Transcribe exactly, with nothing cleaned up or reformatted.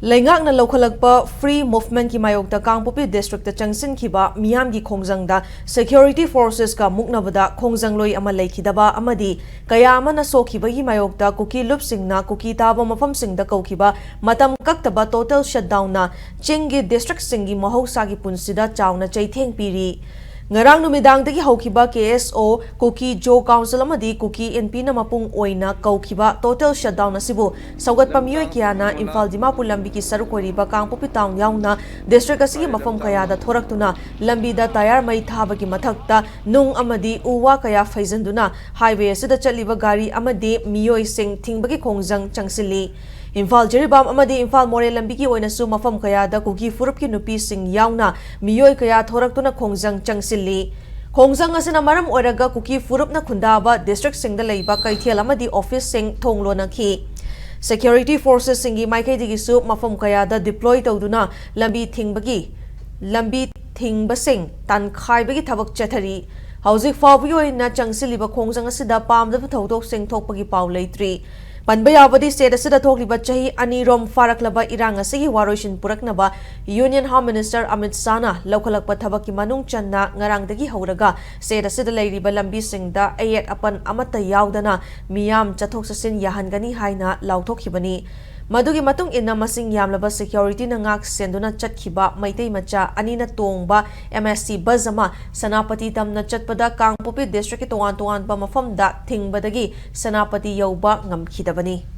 ꯂꯩꯉꯥꯛꯅ ꯂꯧꯈꯠꯂꯛꯄ Free Movementꯀꯤ ꯃꯥꯌꯣꯛꯇ ꯀꯥꯡꯄꯣꯛꯄꯤ districtꯇ ꯆꯪꯁꯤꯟꯈꯤꯕ ꯃꯤꯌꯥꯝꯒꯤ ꯈꯣꯡꯖꯪꯗ security forcesꯀ ꯃꯨꯛꯅꯕꯗ ꯈꯣꯡꯖꯪꯂꯣꯏ ꯑꯃ ꯂꯩꯈꯤꯗꯕ ꯑꯃꯗꯤ ꯀꯌꯥ ꯑꯃꯅ ꯁꯣꯛꯈꯤꯕꯒꯤ ꯃꯥꯌꯣꯛꯇ ꯀꯨꯀꯤ ꯂꯨꯞꯁꯤꯡꯅ ꯀꯨꯀꯤ ꯇꯥꯕ ꯃꯐꯝꯁꯤꯡꯗ ꯀꯧꯈꯤꯕ ꯃꯇꯝ ꯀꯛꯇꯕ total shutdownꯅ ꯆꯤꯡꯒꯤ districtꯁꯤꯡꯒꯤ ꯃꯍꯧꯁꯥꯒꯤ ꯄꯨꯟꯁꯤꯗ ꯆꯥꯎꯅ ꯆꯩꯊꯦꯡ ꯄꯤꯔꯤ꯫ ꯉꯔꯥꯡ ꯅꯨꯃꯤꯗꯥꯡꯗꯒꯤ ꯍꯧꯈꯤꯕ KSO, ꯀꯨꯀꯤ ꯖꯣ ꯀꯥꯎꯟꯁꯤꯜ ꯑꯃꯗꯤ ꯀꯨꯀꯤ ꯏꯟꯄꯤꯅ ꯃꯄꯨꯡ ꯑꯣꯏꯅ ꯀꯧꯈꯤꯕ total shutdown ꯑꯁꯤꯕꯨ ꯁꯧꯒꯠꯄ ꯃꯤꯑꯣꯏ ꯀꯌꯥꯅ ꯏꯝꯐꯥꯜ ꯗꯤꯃꯥꯄꯨꯔ ꯂꯝꯕꯤꯒꯤ ꯁꯔꯨꯛ ꯑꯣꯏꯔꯤꯕ ꯀꯥꯡꯄꯣꯛꯄꯤ town ꯌꯥꯎꯅ district ꯑꯁꯤꯒꯤ ꯃꯐꯝ ꯀꯌꯥꯗ ꯊꯣꯔꯛꯇꯨꯅ ꯂꯝꯕꯤꯗ tyre ꯃꯩ ꯊꯥꯕꯒꯤ ꯃꯊꯛꯇ ꯅꯨꯡ ꯑꯃꯗꯤ ꯎ ꯋꯥ ꯀꯌꯥ ꯐꯩꯖꯤꯟꯗꯨꯅ highway ꯑꯁꯤꯗ ꯆꯠꯂꯤꯕ ꯒꯥꯔꯤ ꯑꯃꯗꯤ ꯃꯤꯑꯣꯏꯁꯤꯡ ꯊꯤꯡꯕꯒꯤ ꯈꯣꯡꯖꯪ ꯆꯪꯁꯤꯜꯂꯤ꯫ ꯏꯝꯐꯥꯜ ꯖꯤꯔꯤꯕꯥꯝ ꯑꯃꯗꯤ ꯏꯝꯐꯥꯜ ꯃꯣꯔꯦ ꯂꯝꯕꯤꯒꯤ ꯑꯣꯏꯅꯁꯨ ꯃꯐꯝ ꯀꯌꯥꯗ ꯀꯨꯀꯤ ꯐꯨꯔꯨꯞꯀꯤ ꯅꯨꯄꯤꯁꯤꯡ ꯌꯥꯎꯅ ꯃꯤꯑꯣꯏ ꯀꯌꯥ ꯊꯣꯔꯛꯇꯨꯅ ꯈꯣꯡꯖꯪ ꯆꯪꯁꯤꯜꯂꯤ꯫ ꯈꯣꯡꯖꯪ ꯑꯁꯤꯅ ꯃꯔꯝ ꯑꯣꯏꯔꯒ ꯀꯨꯀꯤ ꯐꯨꯔꯨꯞꯅ ꯈꯨꯟꯗꯥꯕ districtꯁꯤꯡꯗ ꯂꯩꯕ ꯀꯩꯊꯦꯜ ꯑꯃꯗꯤ officeꯁꯤꯡ ꯊꯣꯡ ꯂꯣꯟꯅꯈꯤ꯫ Security forcesꯁꯤꯡꯒꯤ ꯃꯥꯏꯀꯩꯗꯒꯤꯁꯨ ꯃꯐꯝ ꯀꯌꯥꯗ deploy ꯇꯧꯗꯨꯅ ꯂꯝꯕꯤ ꯊꯤꯡꯕꯒꯤ, ꯂꯝꯕꯤ ꯊꯤꯡꯕꯁꯤꯡ ꯇꯥꯟꯈꯥꯏꯕꯒꯤ ꯊꯕꯛ ꯆꯠꯊꯔꯤ꯫ ꯍꯧꯖꯤꯛ ꯐꯥꯎꯕꯒꯤ ꯑꯣꯏꯅ ꯆꯪꯁꯤꯜꯂꯤꯕ ꯈꯣꯡꯖꯪ ꯑꯁꯤꯗ ꯄꯥꯝꯗꯕ ꯊꯧꯗꯣꯛꯁꯤꯡ ꯊꯣꯛꯄꯒꯤ ꯄꯥꯎ ꯂꯩꯇ꯭ꯔꯤ꯫ ꯄꯟꯕ ꯌꯥꯕꯗꯤ, state ꯑꯁꯤꯗ ꯊꯣꯛꯂꯤꯕ ꯆꯍꯤ ꯑꯅꯤꯔꯣꯝ ꯐꯥꯔꯛꯂꯕ ꯏꯔꯥꯡ ꯑꯁꯤꯒꯤ ꯋꯥꯔꯣꯏꯁꯤꯟ ꯄꯨꯔꯛꯅꯕ Union Home Minister ꯑꯃꯤꯠ ꯁꯥꯍꯅ ꯂꯧꯈꯠꯂꯛꯄ ꯊꯕꯛꯀꯤ ꯃꯅꯨꯡ ꯆꯟꯅ ꯉꯔꯥꯡꯗꯒꯤ ꯍꯧꯔꯒ state ꯑꯁꯤꯗ ꯂꯩꯔꯤꯕ ꯂꯝꯕꯤꯁꯤꯡꯗ ꯑꯌꯦꯠ ꯑꯄꯟ ꯑꯃꯠꯇ ꯌꯥꯎꯗꯅ ꯃꯤꯌꯥꯝ ꯆꯠꯊꯣꯛ ꯆꯠꯁꯤꯟ ꯌꯥꯍꯟꯒꯅꯤ ꯍꯥꯏꯅ ꯂꯥꯎꯊꯣꯛꯈꯤꯕꯅꯤ꯫ ꯃꯗꯨꯒꯤ ꯃꯇꯨꯡ ꯏꯟꯅ ꯃꯁꯤꯡ ꯌꯥꯝꯂꯕ securityꯅ ꯉꯥꯛ ꯁꯦꯟꯗꯨꯅ ꯆꯠꯈꯤꯕ ꯃꯩꯇꯩ ꯃꯆꯥ ꯑꯅꯤꯅ ꯇꯣꯡꯕ MST bus ꯑꯃ ꯁꯦꯅꯥꯄꯇꯤ ꯇꯝꯅ ꯆꯠꯄꯗ ꯀꯥꯡꯄꯣꯛꯄꯤ districtꯀꯤ ꯇꯣꯉꯥꯟ ꯇꯣꯉꯥꯟꯕ ꯃꯐꯝꯗ ꯊꯤꯡꯕꯗꯒꯤ ꯁꯦꯅꯥꯄꯇꯤ ꯌꯧꯕ ꯉꯝꯈꯤꯗꯕꯅꯤ꯫